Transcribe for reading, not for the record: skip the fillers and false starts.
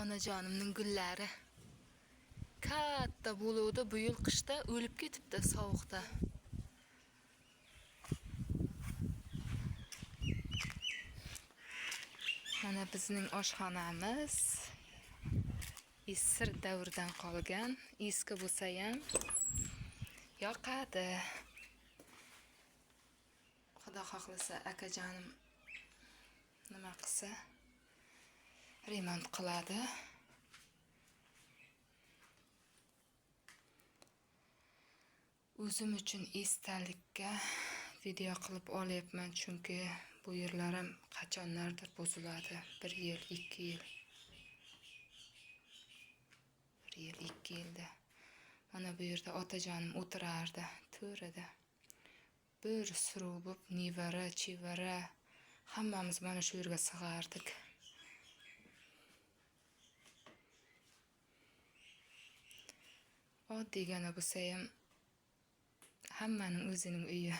Onajonimning gullari. Katta bo'luvdi, bu yil qishda o'lib ketibdi sovuqda. Mana bizning oshxonamiz. Isir davrdan qolgan, eski bo'lsa ham yoqadi. Xudo xohlasa akajonim nima qilsa remont qiladi. O'zim uchun esdalikka video qilib olyapman, chunki bu yerlarim qachonlardir buziladi. 1 yil, 2 yil. 1 yil, 2 yilda. Mana bu yerda otajonim o'tirardi to'rida. Bir suruv bo'lib nevara, chevara hammamiz mana shu yerga sig'ardik. Oddiygina bo'lsa ham hammaning o'zining uyi.